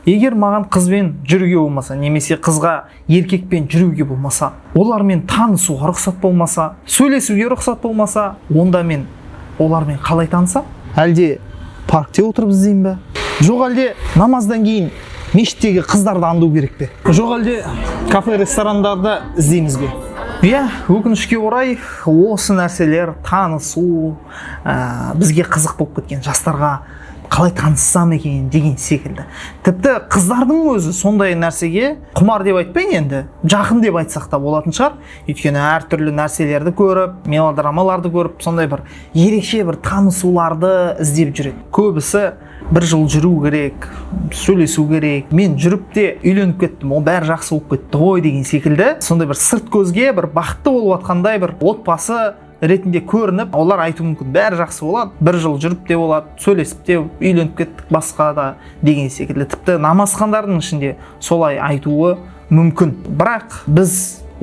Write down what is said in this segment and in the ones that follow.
Егер маған қызбен жүруге болмаса немесе қызға еркекпен жүруге болмаса, олармен танысуға рұқсат болмаса, сөйлесуге рұқсат болмаса, онда мен олармен қалай танысам? Әлде паркте отырып іздеймін бе? Жоқ, әлде намаздан кейін мешіттегі қыздарды аңду керек пе? Жоқ, әлде кафе, ресторандарда іздейміз бе? Иә, өкінішке орай, осы нәрселер, танысу бізге қызық болып кеткен, жастарға қалай таныссам екен деген секілді. Тіпті қыздардың өзі сондай нәрсеге құмар деп айтпайын, енді жақын деп айтсақ та болатын шығар. Өйткені әртүрлі нәрселерді көріп, мелодрамаларды көріп, сондай бір ерекше бір танысуларды іздеп жүреді. Көбісі бір жыл жүру керек, сөйлесу керек, мен жүріп те үйленіп кеттім, ол бәрі жақсы болып кетті ғой деген секілді. Сондай бір сырт көзге бір бақытты болып жатқандай бір отбасы ретінде көрініп, олар айтуы мүмкін: бәрі жақсы болады, бір жыл жүріп те болады, сөйлесіп те үйленіп кеттік, басқа да деген секілді. Тіпті намазхандардың ішінде солай айтуы мүмкін. Бірақ біз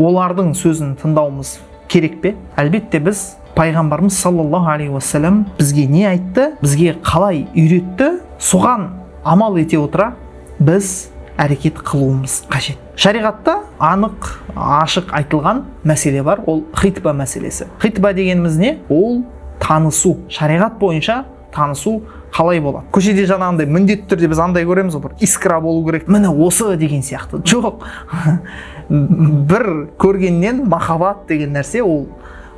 олардың сөзін тыңдауымыз керек пе? Әлбетте, біз пайғамбарымыз саллаллаху алейхи уассалам бізге не айтты, бізге қалай үйретті, соған амал ете отыра біз әрекет қылуымыз қажет. Шариғатта анық, ашық айтылған мәселе бар, ол хитба мәселесі. Хитба дегеніміз не? Ол танысу. Шариғат бойынша танысу қалай болады? Көшеде жаңағындай міндетті түрде біз андай көреміз ғой, бір искра болу керек, міне осы деген сияқты. Жоқ, бір көргеннен махаббат деген нәрсе ол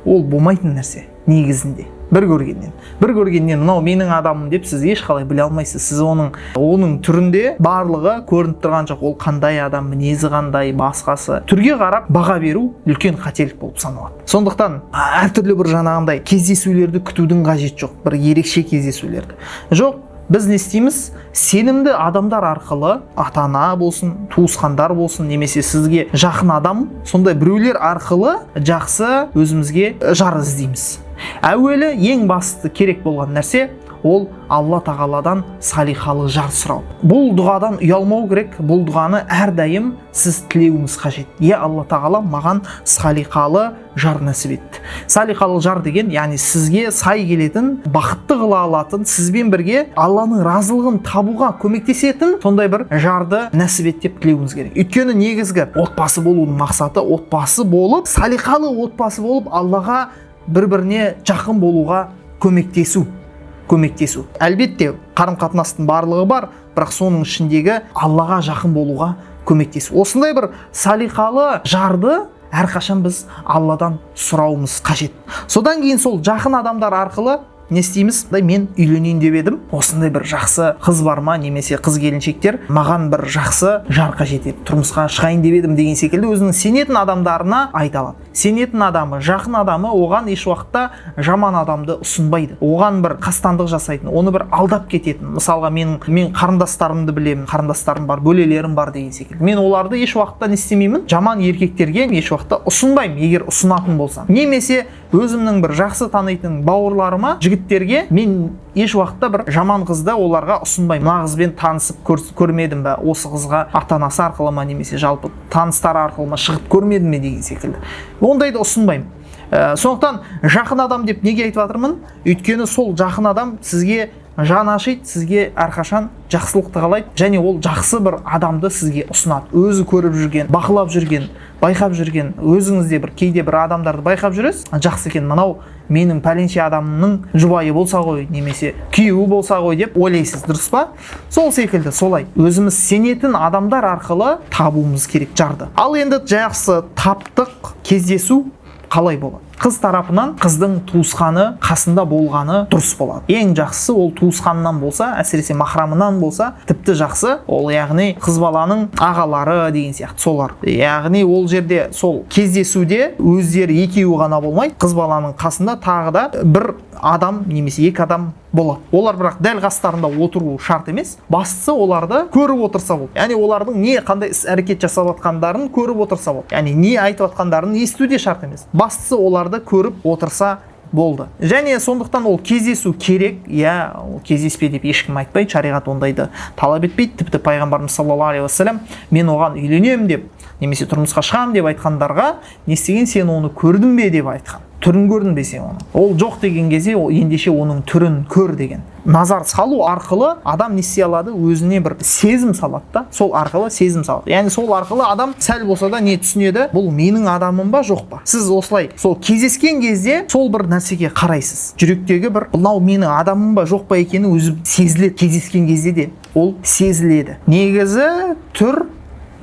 болмайтын нәрсе негізінде. Бір көргеннен мынау менің адамым деп сіз ешқалай біле алмайсыз. Сіз оның түрінде барлығы көрініп тұрған жоқ, ол қандай адам, мінезі қандай, басқасы. Түрге қарап баға беру үлкен қателік болып саналады. Сондықтан әртүрлі бір жаңағындай кездесулерді күтудің қажеті жоқ, бір ерекше кездесулерді. Жоқ, біз не істейміз? Сенімді адамдар арқылы, ата ана болсын, туысқандар болсын немесе сізге жақын адам, сондай біреулер арқылы жақсы өзімізге жар іздейміз. Әуелі ең басты керек болған нәрсе ол Алла тағаладан салихалы жар сұрау. Бұл дұғадан ұялмау керек, бұл дұғаны әрдайым сіз тілеуіңіз қажет. Е, Алла тағала, маған салиқалы жар нәсіп етті. Салиқалы жар деген, яғни сізге сай келетін, бақытты қыла алатын, сізбен бірге Алланың разылығын табуға көмектесетін сондай бір жарды нәсіп ет деп тілеуіңіз керек. Өйткені негізгі отбасы болудың мақсаты отбасы болып, салиқалы отбасы болып, Аллаға бір біріне жақын болуға көмектесу. Әлбетте, қарым қатынастың барлығы бар, бірақ соның ішіндегі Аллаға жақын болуға көмектесу. Осындай бір салиқалы жарды әрқашан біз Алладан сұрауымыз қажет. Содан кейін сол жақын адамдар арқылы не істейміз? Мен үйленейін деп едім, осындай бір жақсы қыз бар ма немесе қыз келіншектер, маған бір жақсы жар қажет еді, тұрмысқа шығайын деп едім деген секілді өзінің сенетін адамдарына айта алады. Сенетін адамы, жақын адамы оған еш уақытта жаман адамды ұсынбайды, оған бір қастандық жасайтын, оны бір алдап кететін. Мысалға, мен қарындастарымды білемін, қарындастарым бар, бөлелерім бар деген секілді. Мен оларды еш уақытта не істемеймін, жаман еркектерге еш уақытта ұсынбаймын, егер ұсынатын болсам. Немесе өзімнің бір жақсы танитын бауырларыма, жігіттерге мен еш уақытта бір жаман қызды оларға ұсынбаймын. Мына қызбен танысып көрмедің бе, осы қызға ата анасы арқылы ма немесе жалпы таныстары арқылы ма шығып көрмедің бе деген секілді, ондайды ұсынбаймын. Сондықтан жақын адам деп неге айтып жатырмын? Өйткені сол жақын адам сізге жаны ашиды, сізге әрқашан жақсылықты қалайды және ол жақсы бір адамды сізге ұсынады. Өзі көріп жүрген, бақылап жүрген, байқап жүрген. Өзіңіз де бір кейде бір адамдарды байқап жүресіз: жақсы екен мынау, менің пәленше адамның жұбайы болса ғой немесе күйеуі болса ғой деп ойлайсыз, дұрыс па? Сол секілді, солай өзіміз сенетін адамдар арқылы табуымыз керек жарды. Ал енді жақсы, таптық, кездесу қалай болады? Қыз тарапынан қыздың туысқаны қасында болғаны дұрыс болады. Ең жақсысы ол туысқанынан болса, әсіресе махрамынан болса, тіпті жақсы. Ол яғни қыз баланың ағалары деген сияқты солар. Яғни ол жерде сол кездесуде өздері екеуі ғана болмай, қыз баланың қасында тағы да бір адам немесе екі адам болады. Олар бірақ дәл қастарында отыру шарт емес, бастысы оларды көріп отырса болды. Яғни олардың не қандай іс әрекет жасап жатқандарын көріп отырса болды, яғни не айтып жатқандарын есту де шарт емес, бастысы оларды көріп отырса болды. Және сондықтан ол кездесу керек, иә. Ол кездеспе деп ешкім айтпайды, шариғат ондайды талап етпейді. Тіпті пайғамбарымыз саллаллаху алейхи уассалам мен оған үйленемін деп немесе тұрмысқа шығамын деп айтқандарға не істеген? Сен оны көрдің бе деп айтқан. Түрін көрдің бе сен оның? Ол жоқ деген кезде, ол ендеше оның түрін көр деген. Назар салу арқылы адам не істей алады? Өзіне бір сезім салады да, сол арқылы сезім салады. Яғни сол арқылы адам сәл болса да не түсінеді? Бұл менің адамым ба, жоқ па? Сіз осылай сол кездескен кезде сол бір нәрсеге қарайсыз. Жүректегі бір мынау менің адамым ба, жоқ па екені өзі сезіледі. Кездескен кезде де ол сезіледі. Негізі түр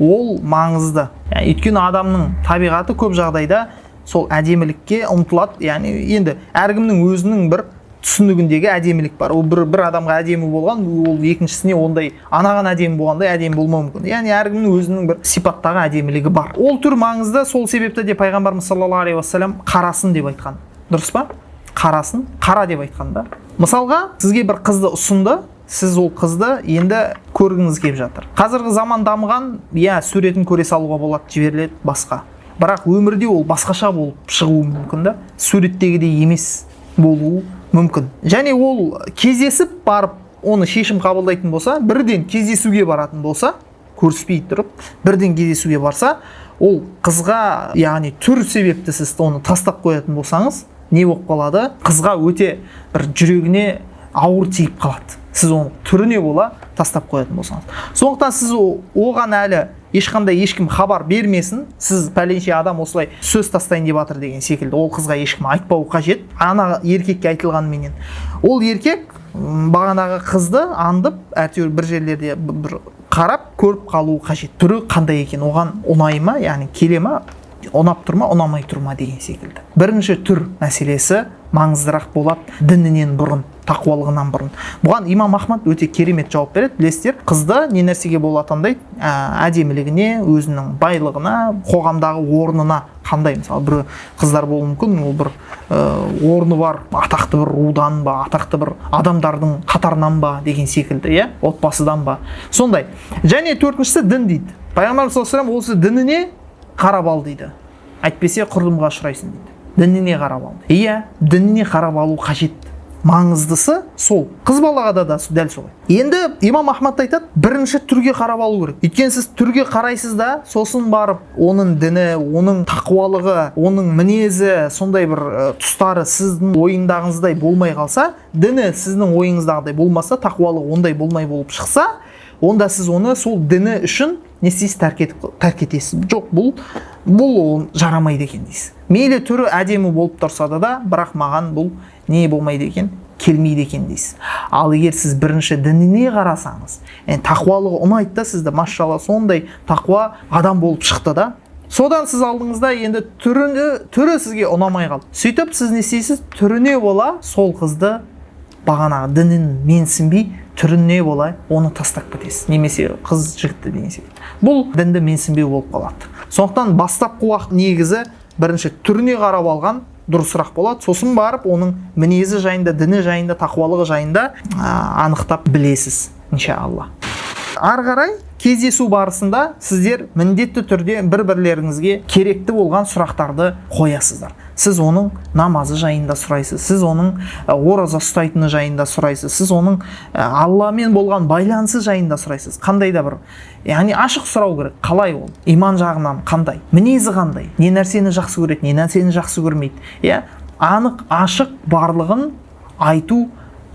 ол маңызды. Яғни, өйткені адамның табиғаты көп жағдайда сол әдемілікке ұмтылады. Яғни енді әркімнің өзінің бір түсінігіндегі әдемілік бар. Ол бір адамға әдемі болған, ол екіншісіне ондай анаған әдемі болғандай әдемі болмауы мүмкін. Яғни әркімнің өзінің бір сипаттағы әдемілігі бар. Ол түр маңызды. Сол себепті де пайғамбарымыз саллаллаху алейхи уассалам қарасын деп айтқан. Дұрыс па? Қарасын, қара деп айтқан да. Мысалға, сізге бір қызды ұсынды, сіз ол қызды енді көргіңіз келіп жатыр. Қазіргі заман дамыған, иә, суретін көре салуға болады, жіберіледі басқа. Бірақ өмірде ол басқаша болып шығуы мүмкін да, суреттегідей емес болуы мүмкін. Және ол кездесіп барып оны шешім қабылдайтын болса, бірден кездесуге баратын болса, көріспей тұрып бірден кездесуге барса, ол қызға, яғни түр себепті сіз оны тастап қоятын болсаңыз, не болып қалады? Қызға өте бір жүрегіне ауыр тиіп қалады, сіз оның түріне бола тастап қоятын болсаңыз. Сондықтан сіз оған әлі ешқандай ешкім хабар бермесін, сіз пәленше адам осылай сөз тастайын деп жатыр деген секілді, ол қызға ешкім айтпау қажет. Ана еркекке айтылғанменен, ол еркек бағанағы қызды аңдып, әйтеуір бір жерлерде бір қарап көріп қалуы қажет, түрі қандай екен, оған ұнай ма, яғни келе ма, ұнап тұр ма, ұнамай тұр ма деген секілді. Бірінші түр мәселесі маңыздырақ болады дінінен бұрын, тақуалығынан бұрын. Бұған имам Ахмад өте керемет жауап береді, білесіздер. Қызды не нәрсеге бола таңдайды? Әдемілігіне, өзінің байлығына, қоғамдағы орнына қандай. Мысалы, бір қыздар болуы мүмкін, ол бір орны бар, атақты бір рудан ба, атақты бір адамдардың қатарынан ба деген секілді, иә, отбасыдан ба, сондай. Және төртіншісі дін дейді. Пайғамбарымыз саллаллаху алейхи вассалам осы дініне қарап ал дейді, әйтпесе құрдымға ұшырайсың дейді. Дініне қарап ал. Иә, дініне қарап алу қажет, маңыздысы сол. Қыз балаға да дәл солай. Енді имам Ахмад айтады, бірінші түрге қарап алу керек. Өйткені сіз түрге қарайсыз да, сосын барып оның діні, оның тақуалығы, оның мінезі, сондай бір тұстары сіздің ойыңдағыңыздай болмай қалса, діні сіздің ойыңыздағыдай болмаса, тақуалығы ондай болмай болып шықса, онда сіз оны сол діні үшін не істейсіз? Тәрк етесіз. Жоқ, бұл ол жарамайды екен дейсіз. Мейлі түрі әдемі болып тұрса да, бірақ маған бұл не болмайды екен, келмейді екен дейсіз. Ал егер сіз бірінші дініне қарасаңыз, яғни тақуалығы ұнайды да сізді, машалла, сондай тақуа адам болып шықты да, содан сіз алдыңызда енді түрі сізге ұнамай қалды. Сөйтіп сіз не істейсіз? Түріне бола сол қызды, бағанағы дінін менсінбей, түріне бола оны тастап кетесіз немесе қыз жігітті деген секілді. Бұл дінді менсінбеу болып қалады. Сондықтан бастапқы уақыт негізі бірінші түріне қарап алған дұрысырақ болады, сосын барып оның мінезі жайында, діні жайында, тақуалығы жайында анықтап білесіз, иншалла. Ары қарай кездесу барысында сіздер міндетті түрде бір бірлеріңізге керекті болған сұрақтарды қоясыздар. Сіз оның намазы жайында сұрайсыз, сіз оның ораза ұстайтыны жайында сұрайсыз, сіз оның Алламен болған байланысы жайында сұрайсыз. Қандай да бір, яғни ашық сұрау керек: қалай ол, иман жағынан қандай, мінезі қандай, не нәрсені жақсы көреді, не нәрсені жақсы көрмейді. Иә, анық ашық барлығын айту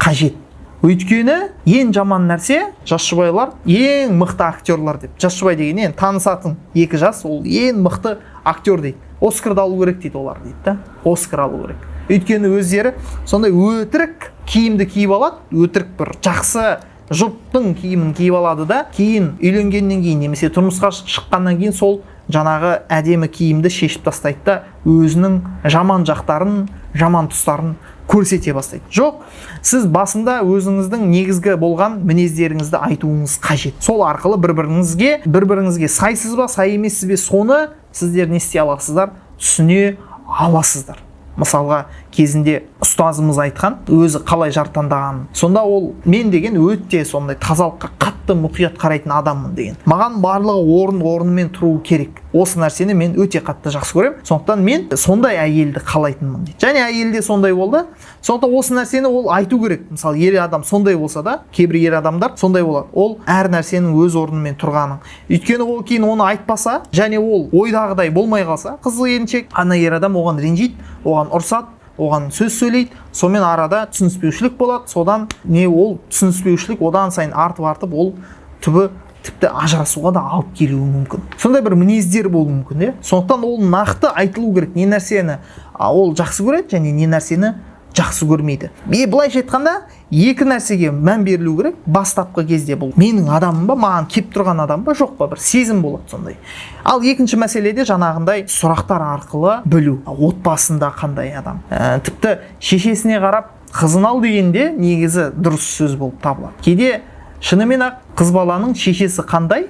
қажет. Өйткені ең жаман нәрсе, жас жұбайлар ең мықты актерлар деп. Жас жұбай деген енді танысатын екі жас, ол ең мықты актер дейді. Оскарды алу керек дейді олар дейді да, Оскар алу керек. Өйткені өздері сондай өтірік киімді киіп алады, өтірік бір жақсы жұптың киімін киіп алады да, кейін үйленгеннен кейін немесе тұрмысқа шыққаннан кейін сол жаңағы әдемі киімді шешіп тастайды да, өзінің жаман жақтарын, жаман тұстарын көрсете бастайды. Жоқ, сіз басында өзіңіздің негізгі болған мінездеріңізді айтуыңыз қажет. Сол арқылы бір біріңізге сайсыз ба, сай емессіз бе, соны сіздер не істей аласыздар? Түсіне аласыздар. Мысалға, кезінде ұстазымыз айтқан, өзі қалай жар таңдағанын. Сонда ол: «Мен деген өте сондай тазалыққа қатты мұқият қарайтын адаммын», – деген. «Маған барлығы орын орнымен тұруы керек». Осы нәрсені мен өте қатты жақсы көремін, сондықтан мен сондай әйелді қалайтынмын дейді. Және әйел де сондай болды. Сондықтан осы нәрсені ол айту керек. Мысалы, ер адам сондай болса да, кейбір ер адамдар сондай болады, ол әр нәрсенің өз орнымен тұрғанын. Өйткені ол кейін оны айтпаса және ол ойдағыдай болмай қалса, қыз келіншек, ана ер адам оған ренжиді, оған ұрсады, оған сөз сөйлейді. Сонымен арада түсініспеушілік болады. Содан не, ол түсініспеушілік одан сайын артып, ол түбі тіпті ажырасуға да алып келуі мүмкін. Сондай бір мінездер болуы мүмкін, иә. Сондықтан ол нақты айтылу керек, не нәрсені ол жақсы көреді және не нәрсені жақсы көрмейді. И былайша айтқанда, екі нәрсеге мән берілу керек бастапқы кезде: бұл менің адамым ба, маған кеп тұрған адам ба, жоқ па, бір сезім болады сондай. Ал екінші мәселеде жаңағындай сұрақтар арқылы білу, отбасында қандай адам. Тіпті шешесіне қарап қызын ал дегенде негізі дұрыс сөз болып табылады. Кейде шынымен ақ қыз баланың шешесі қандай,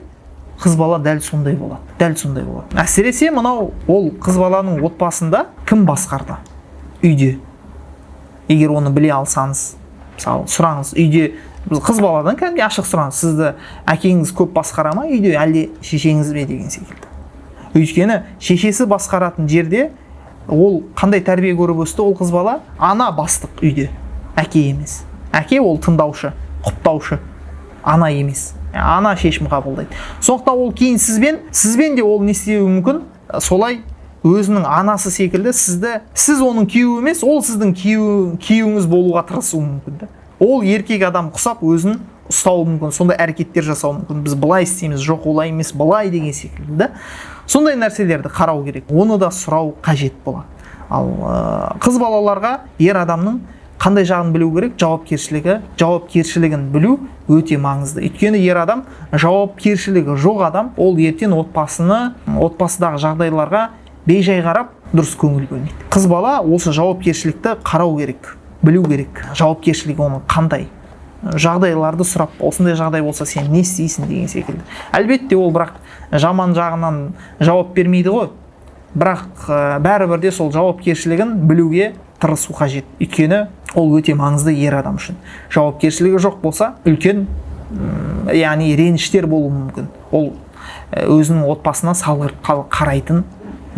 қыз бала дәл сондай болады, дәл сондай болады. Әсіресе мынау, ол қыз баланың отбасында кім басқарды үйде, егер оны біле алсаңыз. Мысалы, сұраңыз үйде, біз қыз баладан кәдімгідей ашық сұраңыз: сізді әкеңіз көп басқара ма үйде, әлде шешеңіз бе деген секілді. Өйткені шешесі басқаратын жерде ол қандай тәрбие көріп өсті ол қыз бала? Ана бастық үйде, әке емес. Әке ол тыңдаушы, құптаушы, ана емес. Ана шешім қабылдайды. Сондықтан ол кейін сізбен де ол не істеуі мүмкін? Солай өзінің анасы секілді сізді, сіз оның күйеуі емес, ол сіздің күйеуіңіз болуға тырысуы мүмкін да. Ол еркек адам құсап өзін ұстауы мүмкін, сондай әрекеттер жасауы мүмкін: біз былай істейміз, жоқ, олай емес, былай деген секілді да. Сондай нәрселерді қарау керек, оны да сұрау қажет болады. Ал қыз балаларға ер адамның қандай жағын білу керек? Жауапкершілігі, жауапкершілігін білу өте маңызды. Өйткені ер адам, жауапкершілігі жоқ адам, ол ертең отбасыны, отбасыдағы жағдайларға бейжай қарап, дұрыс көңіл бөлмейді. Қыз бала осы жауапкершілікті қарау керек, білу керек, жауапкершілігі оның қандай. Жағдайларды сұрап, осындай жағдай болса, сен не істейсің деген секілді. Әлбетте, ол бірақ жаман жағынан жауап бермейді ғой, бірақ бәрібір де сол жауапкершілігін білуге тырысу қажет. Өйткені ол өте маңызды ер адам үшін. Жауапкершілігі жоқ болса, үлкен яғни реніштер болуы мүмкін. Ол өзінің отбасына салғырт қарайтын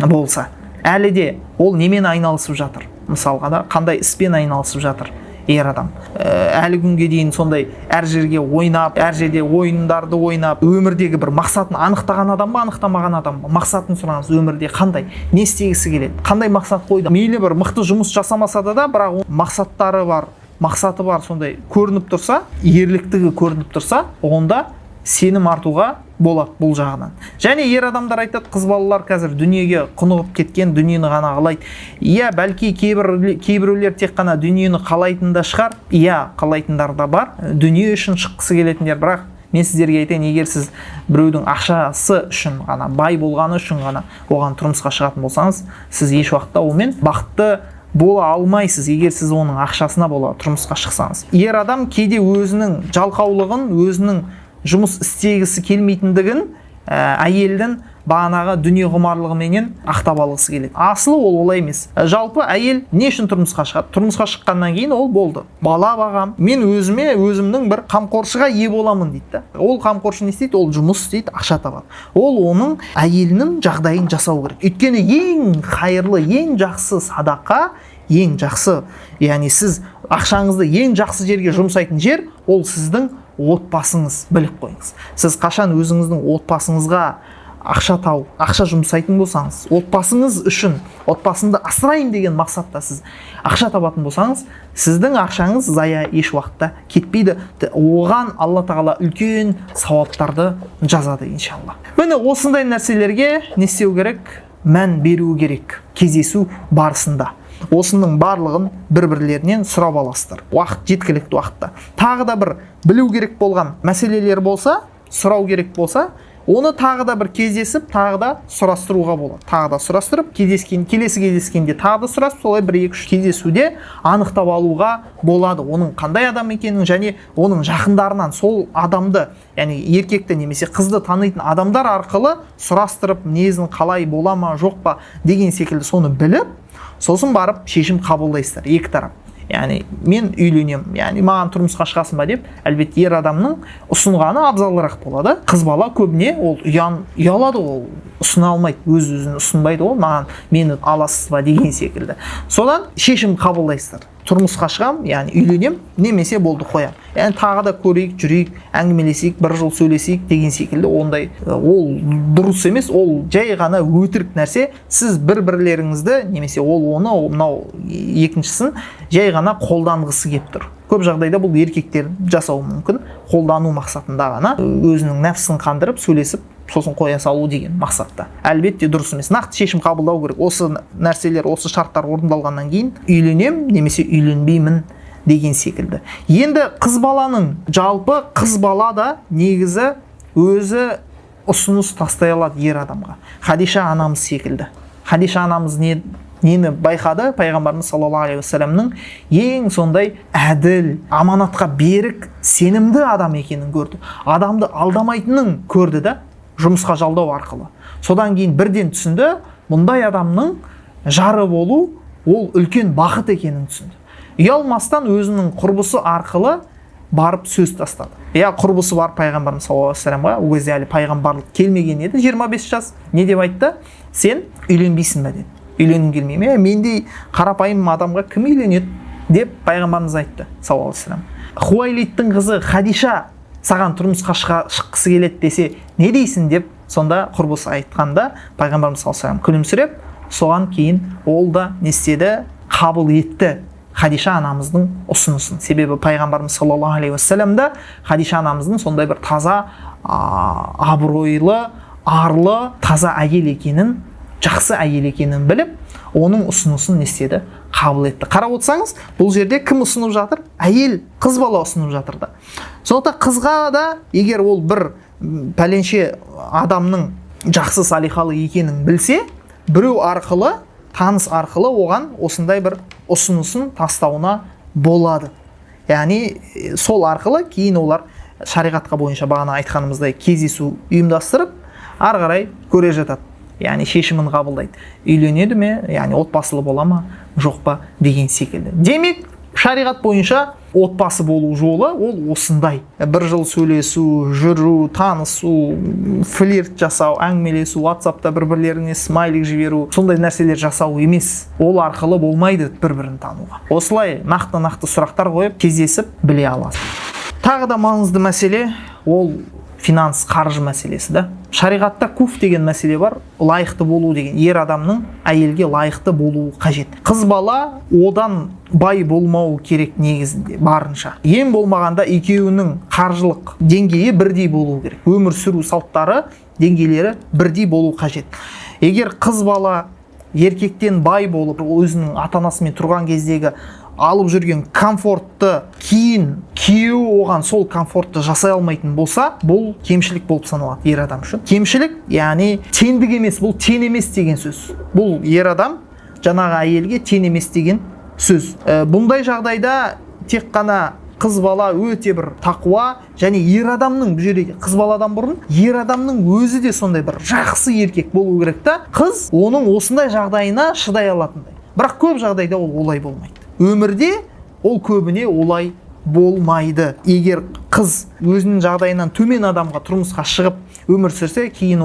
болса, әлі де ол немен айналысып жатыр, мысалға да, қандай іспен айналысып жатыр ер адам. Әлі күнге дейін сондай әр жерге ойнап, әр жерде ойындарды ойнап, өмірдегі бір мақсатын анықтаған адам ба, анықтамаған адам ба? Мақсатын сұраңыз: өмірде қандай, не істегісі келеді, қандай мақсат қойды. Мейлі бір мықты жұмыс жасамаса да, бірақ оның мақсаттары бар, мақсаты бар, сондай көрініп тұрса, ерліктігі көрініп тұрса, онда сенім артуға болады бұл жағынан. Және ер адамдар айтады: қыз балалар қазір дүниеге құнығып кеткен, дүниені ғана қалайды. Иә, бәлки кейбіреулер тек қана дүниені қалайтын да шығар. Иә, қалайтындар да бар, дүние үшін шыққысы келетіндер. Бірақ мен сіздерге айтайын, егер сіз біреудің ақшасы үшін ғана, бай болғаны үшін ғана оған тұрмысқа шығатын болсаңыз, сіз еш уақытта онымен бақытты бола алмайсыз, егер сіз оның ақшасына бола тұрмысқа шықсаңыз. Ер адам кейде өзінің жалқаулығын, өзінің жұмыс істегісі келмейтіндігін әйелдің бағанағы дүние құмарлығыменен ақтап алғысы келеді. Асылы ол олай емес. Жалпы әйел не үшін тұрмысқа шығады? Тұрмысқа шыққаннан кейін ол болды, бала бағам, мен өзіме өзімнің бір қамқоршыға ие боламын дейді да. Ол қамқоршы не істейді? Ол жұмыс істейді, ақша табады. Ол оның әйелінің жағдайын жасау керек. Өйткені ең қайырлы, ең жақсы садақа, ең жақсы, яғни сіз ақшаңызды ең жақсы жерге жұмсайтын жер ол сіздің отбасыңыз, біліп қойыңыз. Сіз қашан өзіңіздің отбасыңызға ақша тауып, ақша жұмсайтын болсаңыз, отбасыңыз үшін, отбасымды асырайын деген мақсатта сіз ақша табатын болсаңыз, сіздің ақшаңыз зая еш уақытта кетпейді. Оған Алла Тағала үлкен сауаптарды жазады, иншалла. Міне, осындай нәрселерге не істеу керек? Мән беру керек. Кездесу барысында осының барлығын бір бірлерінен сұрап аласыздар уақыт, жеткілікті уақытта. Тағы да бір білу керек болған мәселелер болса, сұрау керек болса, оны тағы да бір кездесіп, тағы да сұрастыруға болады. Тағы да сұрастырып, кездескен, келесі кездескенде тағы да сұрасып, солай бір, екі, үш кездесуде анықтап алуға болады оның қандай адам екенін. Және оның жақындарынан, сол адамды, яғни еркекті немесе қызды танитын адамдар арқылы сұрастырып, мінезін қалай, бола ма, жоқ па деген секілді, соны біліп, сосын барып шешім қабылдайсыздар екі тарап. Яғни мен үйленемін, яғни маған тұрмысқа шығасың ба деп, әлбетте ер адамның ұсынғаны абзалырақ болады. Қыз бала көбіне ол ұялады, ол ұсына алмайды, өз өзін ұсынбайды, ол маған мені аласыз ба деген секілді. Содан шешім қабылдайсыздар: тұрмысқа шығам, яғни үйленем, немесе болды, қоям, яғни тағы да көрейік, жүрейік, әңгімелесейік, бір жыл сөйлесейік деген секілді. Ондай ол дұрыс емес, ол жай ғана өтірік нәрсе. Сіз бір бірлеріңізді немесе ол оны, мынау екіншісін жай ғана қолданғысы келіп тұр. Көп жағдайда бұл еркектер жасауы мүмкін, қолдану мақсатында ғана, өзінің нәпсісін қандырып, сөйлесіп, сосын қоя салу деген мақсатта. Әлбетте дұрыс емес. Нақты шешім қабылдау керек: осы нәрселер, осы шарттар орындалғаннан кейін үйленем немесе үйленбеймін деген секілді. Енді қыз баланың, жалпы қыз бала да негізі өзі ұсыныс тастай алады ер адамға, Хадиша анамыз секілді. Хадиша анамыз нені байқады? Пайғамбарымыз саллаллаху алейхи уассаламның ең сондай әділ, аманатқа берік, сенімді адам екенін көрді, адамды алдамайтынын көрді да, жұмысқа жалдау арқылы. Содан кейін бірден түсінді, мұндай адамның жары болу ол үлкен бақыт екенін түсінді. Ұялмастан өзінің құрбысы арқылы барып сөз тастады. Иә, құрбысы барып пайғамбарымыз саллаллаху алейхи уассаламға, ол кезде әлі пайғамбарлық келмеген еді, 25 жас, не деп айтты? «Сен үйленбейсің ба?» – деді. «Үйленгім келмей ме? Мендей қарапайым адамға кім үйленеді?» – деп пайғамбарымыз айтты саллаллаху алейхи вассалам. «Хуайлидтің қызы Хадиша саған тұрмысқа шыққысы келеді десе, не дейсің?» – деп. Сонда құрбысы айтқанда, пайғамбарымыз саллаллаху алейхи вассалам күлімсіреп, соған кейін ол да не істеді? Қабыл етті Хадиша анамыздың ұсынысын. Себебі пайғамбарымыз саллаллаху алейхи уассалам да Хадиша анамыздың сондай бір таза, абыройлы, арлы, таза әйел екенін, жақсы әйел екенін біліп, оның ұсынысын не істеді? Қабыл етті. Қарап отырсаңыз, бұл жерде кім ұсынып жатыр? Әйел, қыз бала ұсынып жатыр да. Сондықтан қызға да, егер ол бір пәленше адамның жақсы, салиқалы екенін білсе, біреу арқылы, таныс арқылы оған осындай бір ұсынысын тастауына болады. Яғни сол арқылы кейін олар шариғатқа бойынша бағана айтқанымыздай кездесу ұйымдастырып, ары қарай көре жатады, яғни шешімін қабылдайды: үйленеді ме, яғни отбасылы бола ма, жоқ па деген секілді. Демек, шариғат бойынша отбасы болу жолы ол осындай: бір жыл сөйлесу, жүру, танысу, флирт жасау, әңгімелесу, ватсапта бір бірлеріне смайлик жіберу, сондай нәрселер жасау емес. Ол арқылы болмайды бір бірін тануға. Осылай нақты нақты сұрақтар қойып, кездесіп біле аласың. Тағы да маңызды мәселе ол финанс, қаржы мәселесі да. Шариғатта куф деген мәселе бар, лайықты болу деген. Ер адамның әйелге лайықты болуы қажет. Қыз бала одан бай болмауы керек негізінде барынша. Ең болмағанда екеуінің қаржылық деңгейі бірдей болуы керек, өмір сүру салттары, деңгейлері бірдей болу қажет. Егер қыз бала еркектен бай болып, өзінің ата анасымен тұрған кездегі алып жүрген комфортты кейін күйеуі оған сол комфортты жасай алмайтын болса, бұл кемшілік болып саналады ер адам үшін. Кемшілік, яғни теңдік емес, бұл тең емес деген сөз. Бұл ер адам жаңағы әйелге тең емес деген сөз. Бұндай жағдайда тек қана қыз бала өте бір тақуа және ер адамның, бұл жерде қыз баладан бұрын ер адамның өзі де сондай бір жақсы еркек болу керек та, қыз оның осындай жағдайына шыдай алатындай. Бірақ көп жағдайда ол олай болмайды, өмірде ол көбіне олай болмайды. Егер қыз өзінің жағдайынан төмен адамға тұрмысқа шығып өмір сүрсе, кейін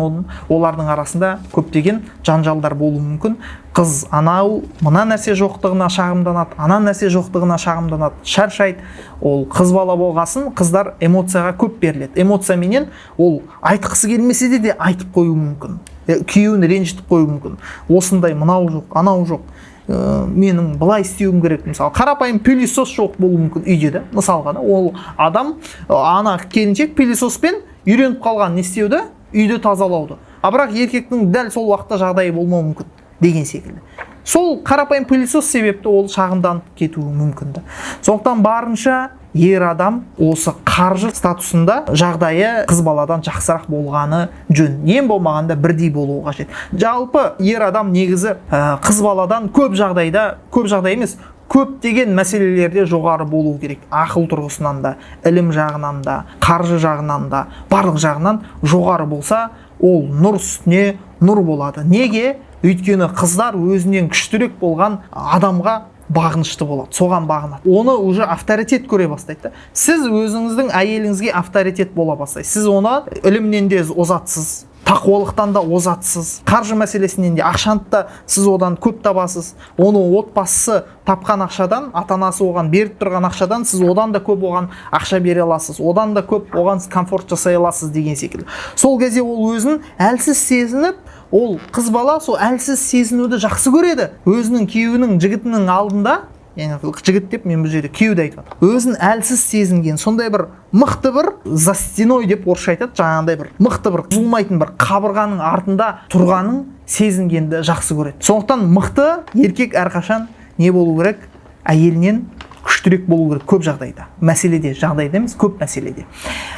олардың арасында көптеген жанжалдар болуы мүмкін. Қыз анау мына нәрсе жоқтығына шағымданады, ана нәрсе жоқтығына шағымданады, шаршайды. Ол қыз бала болғасын, қыздар эмоцияға көп беріледі. Эмоцияменен ол айтқысы келмесе де айтып қоюы мүмкін, күйеуін ренжітіп қоюы мүмкін. Осындай мынау жоқ, анау жоқ, менің былай істеуім керек. Мысалы, қарапайым пылесос жоқ болуы мүмкін үйде да, мысалға да. Ол адам, ана келіншек пылесоспен үйреніп қалған не істеуді, үйді тазалауды, а бірақ еркектің дәл сол уақытта жағдайы болмауы мүмкін деген секілді. Сол қарапайым пылесос себепті ол шағымданып кетуі мүмкін да. Сондықтан барынша ер адам осы қаржы статусында жағдайы қыз баладан жақсырақ болғаны жөн, ең болмағанда бірдей болуы қажет. Жалпы ер адам негізі қыз баладан көп жағдайда, көп жағдай емес, көптеген мәселелерде жоғары болу керек. Ақыл тұрғысынан да, ілім жағынан да, қаржы жағынан да, барлық жағынан жоғары болса, ол нұр үстіне нұр болады. Неге? Өйткені қыздар өзінен күштірек болған адамға бағынышты болады, соған бағынады. Оны уже авторитет көре бастайды да. Сіз өзіңіздің әйеліңізге авторитет бола бастайсыз. Сіз оны ілімнен де озатсыз, тақуалықтан да озатсыз, қаржы мәселесінен де, ақшаны да сіз одан көп табасыз. Оны отбасысы тапқан ақшадан, ата-анасы оған беріп тұрған ақшадан сіз одан да көп оған ақша бере аласыз, одан да көп оған комфорт жасай аласыз деген секілді. Сол кезде ол өзін әлсіз сезініп, ол қыз бала сол әлсіз сезінуді жақсы көреді. Өзінің күйеуінің, жігітінің алдында, яғни жігіт деп мен бұл жерде күйеуді айтып жатырмын, өзін әлсіз сезінген, сондай бір мықты бір за стеной деп орысша айтады, жаңағындай бір мықты бір бұзылмайтын бір қабырғаның артында тұрғанын сезінгенді жақсы көреді. Сондықтан мықты еркек әрқашан не болу керек? Әйелінен күштірек болу керек көп жағдайда, мәселеде, жағдайда емес, көп мәселеде.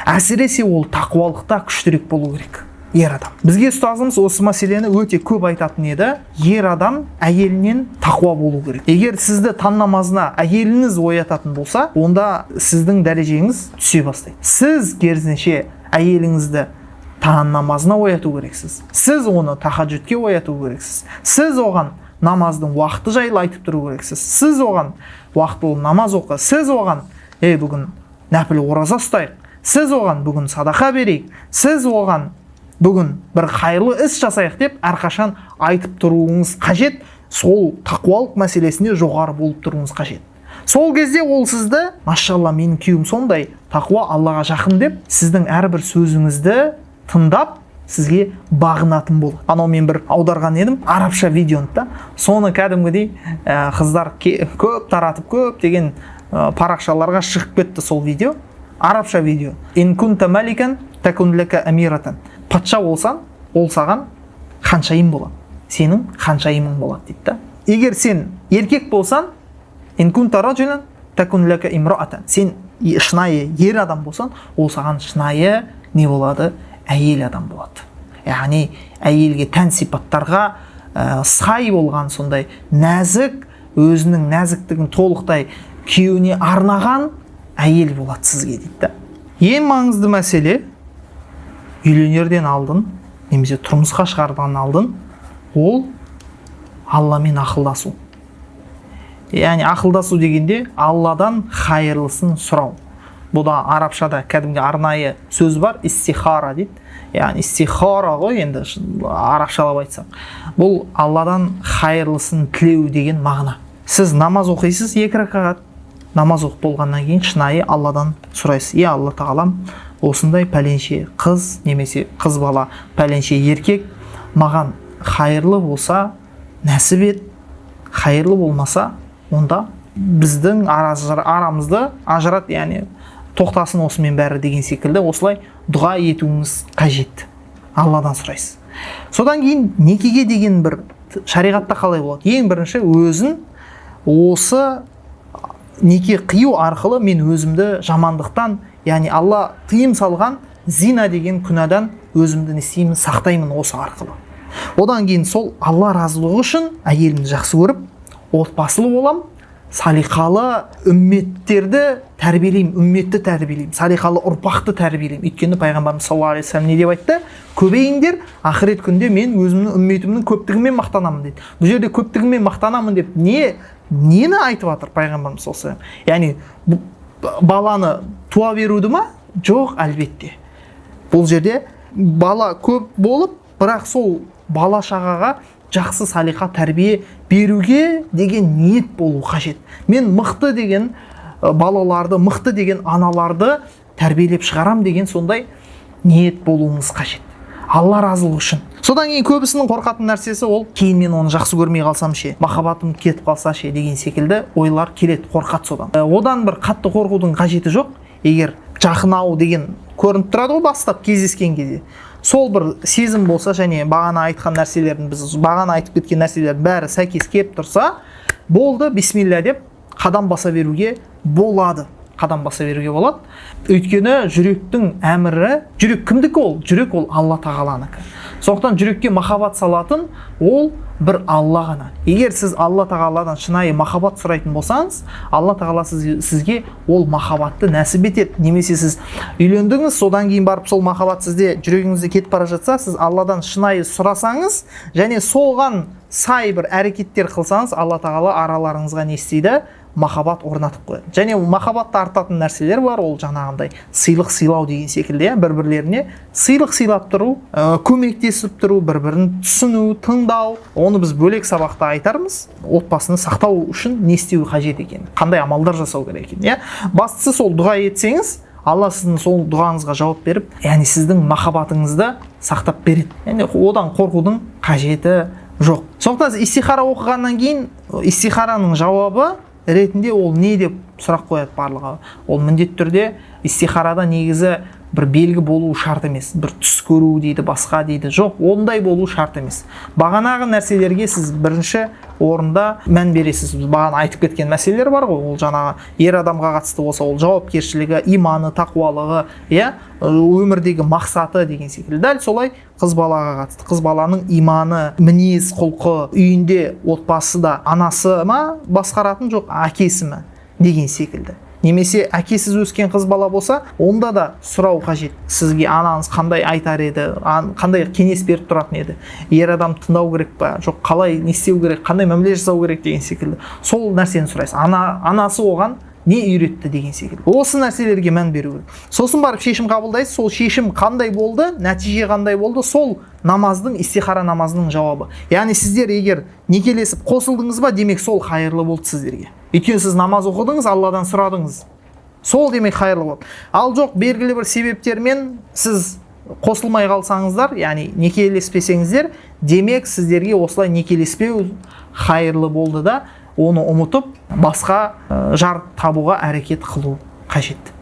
Әсіресе ол тақуалықта күштірек болу керек ер адам. Бізге ұстазымыз осы мәселені өте көп айтатын еді: ер адам әйелінен тақуа болу керек. Егер сізді таң намазына әйеліңіз оятатын болса, онда сіздің дәрежеңіз түсе бастайды. Сіз керісінше әйеліңізді таң намазына ояту керексіз, сіз оны тахаджудке ояту керексіз, сіз оған намаздың уақыты жайлы айтып тұру керексіз, сіз оған уақытылы намаз оқы, сіз оған: «Ей, бүгін нәпіл ораза ұстайық», сіз оған: «Бүгін садақа берейік», сіз оған: «Бүгін бір қайырлы іс жасайық» деп әрқашан айтып тұруыңыз қажет. Сол тақуалық мәселесінде жоғары болып тұруыңыз қажет. Сол кезде ол сізді: «Машалла, менің күйеуім сондай тақуа, Аллаға жақын», – деп, сіздің әрбір сөзіңізді тыңдап, сізге бағынатын болады. Анау мен бір аударған едім арабша видеоны да, соны кәдімгідей қыздар көп таратып, көптеген парақшаларға шығып кетті сол видео, арабша видео. «Ин кунта маликан такун лака амиратан», патша болсаң, ол саған ханшайым болады, сенің ханшайымың болады дейді да. Егер сен еркек болсаң, «ин кунта раджулан такун лака имраатан», сен шынайы ер адам болсаң, ол саған шынайы не болады? Әйел адам болады. Яғни әйелге тән сипаттарға сай болған, сондай нәзік, өзінің нәзіктігін толықтай күйеуіне арнаған әйел болады сізге дейді да. Ең маңызды мәселе, үйленерден алдын немесе тұрмысқа шығардан алдын, ол Алламен ақылдасу. Яғни ақылдасу дегенде Алладан хайырлысын сұрау. Бұл да арабшада кәдімгі арнайы сөз бар, истихара дейді. Яғни истихара ғой енді арабшалап айтсақ. Бұл Алладан хайырлысын тілеу деген мағына. Сіз намаз оқисыз, екі ракағат намаз оқып болғаннан кейін шынайы Алладан сұрайсыз: «Е, Алла тағалам, осындай пәленше қыз немесе қыз бала, пәленше еркек маған хайырлы болса, нәсіп ет, хайырлы болмаса, онда біздің арамызды ажырат, яғни тоқтасын осымен бәрі» деген секілді осылай дұға етуіңіз қажет. Алладан сұрайсыз. Содан кейін некеге деген бір шариғатта қалай болады? Ең бірінші өзін осы неке қию арқылы мен өзімді жамандықтан, яғни Алла тыйым салған зина деген күнәдан өзімді не істеймін? Сақтаймын осы арқылы. Одан кейін сол Алла разылығы үшін әйелімді жақсы көріп, отбасылы болам, салиқалы үмметтерді тәрбиелеймін, үмметті тәрбиелеймін, салиқалы ұрпақты тәрбиелеймін. Өйткені пайғамбарымыз саллаллаху алейхи вассалам не деп айтты? «Көбейіңдер, ақырет күнде мен өзімнің үмметімнің көптігімен мақтанамын», – дейді. Бұл жерде көптігімен мақтанамын деп нені айтып жатыр пайғамбарымыз саллаллаху алейхи вассалам? Яғни баланы туа беруді ма? Жоқ, әлбетте. Бұл жерде бала көп болып, бірақ сол бала шағаға жақсы салиқа, тәрбие беруге деген ниет болу қажет. Мен мықты деген балаларды, мықты деген аналарды тәрбиелеп шығарам деген сондай ниет болуымыз қажет Алла разылығы үшін. Содан кейін көбісінің қорқатын нәрсесі ол: кейін мен оны жақсы көрмей қалсам ше, махаббатым кетіп қалса ше деген секілді ойлар келеді, қорқады содан. Одан бір қатты қорқудың қажеті жоқ. Егер жақын ау деген көрініп тұрады ғой бастап кездескен кезде, сол бір сезім болса және бағана айтқан нәрселердің, біз бағана айтып кеткен нәрселердің бәрі сәйкес келіп тұрса болды, бисмилля деп қадам баса беруге болады. Қадам баса беруге болады. Өйткені жүректің әмірі, жүрек кімдікі? Ол жүрек, ол Алла тағаланікі. Сондықтан жүрекке махаббат салатын ол бір Алла ғана. Егер сіз Алла тағаладан шынайы махаббат сұрайтын болсаңыз, Алла тағала сізге ол махаббатты нәсіп етеді. Немесе сіз үйлендіңіз, содан кейін барып сол махаббат сізде жүрегіңізде кетіп бара жатса, сіз Алладан шынайы сұрасаңыз және соған сай бір әрекеттер қылсаңыз, Алла тағала араларыңызға не істейді? Махаббат орнатып қояды. Және махаббатты артатын нәрселер бар, ол жаңағындай сыйлық сыйлау деген секілді, иә, бір-бірлеріне сыйлық сыйлап тұру, көмектесіп тұру, бір-бірін түсіну, тыңдау. Оны біз бөлек сабақта айтармыз. Отбасыны сақтау үшін не істеу қажет екенін, қандай амалдар жасау керек екенін, иә. Бастысы сол дұға етсеңіз, Алла сіздің сол дұғаңызға жауап беріп, яғни сіздің махаббатыңызды сақтап береді. Яғни одан қорқудың қажеті жоқ. Сондықтан истихара оқығаннан кейін истихараның жауабы ретінде ол не деп сұрақ қояды барлығы. Ол міндетті түрде истихарада негізі бір белгі болу шарт емес, бір түс көру дейді, басқа дейді. Жоқ, ондай болу шарт емес. Бағанағы нәрселерге сіз бірінші орында мән бересіз. Біз бағана айтып кеткен мәселелер бар ғой, ол жаңағы ер адамға қатысты болса, ол жауапкершілігі, иманы, тақуалығы, иә, өмірдегі мақсаты деген секілді. Дәл солай қыз балаға қатысты, қыз баланың иманы, мінез құлқы, үйінде отбасы да анасы ма басқаратын, жоқ әкесі ме деген секілді. Немесе әкесіз өскен қыз бала болса, онда да сұрау қажет. Сізге анаңыз қандай айтар еді, қандай кеңес беріп тұратын еді, ер адам тыңдау керек па, жоқ қалай, не істеу керек, қандай мәміле жасау керек деген секілді. Сол нәрсені сұрайсыз. Анасы оған не үйретті деген секілді. Осы нәрселерге мән беру керек. Сосын барып шешім қабылдайсыз. Сол шешім қандай болды, нәтиже қандай болды, сол намаздың, истихара намазының жауабы. Яғни сіздер егер некелесіп қосылдыңыз ба, демек сол қайырлы болды сіздерге. Өйткені сіз намаз оқыдыңыз, Алладан сұрадыңыз. Сол демек қайырлы болды. Ал жоқ, белгілі бір себептермен сіз қосылмай қалсаңыздар, яғни некелеспесеңіздер, демек сіздерге осылай некелеспеу қайырлы болды да, оны ұмытып басқа жар табуға әрекет қылу қажет.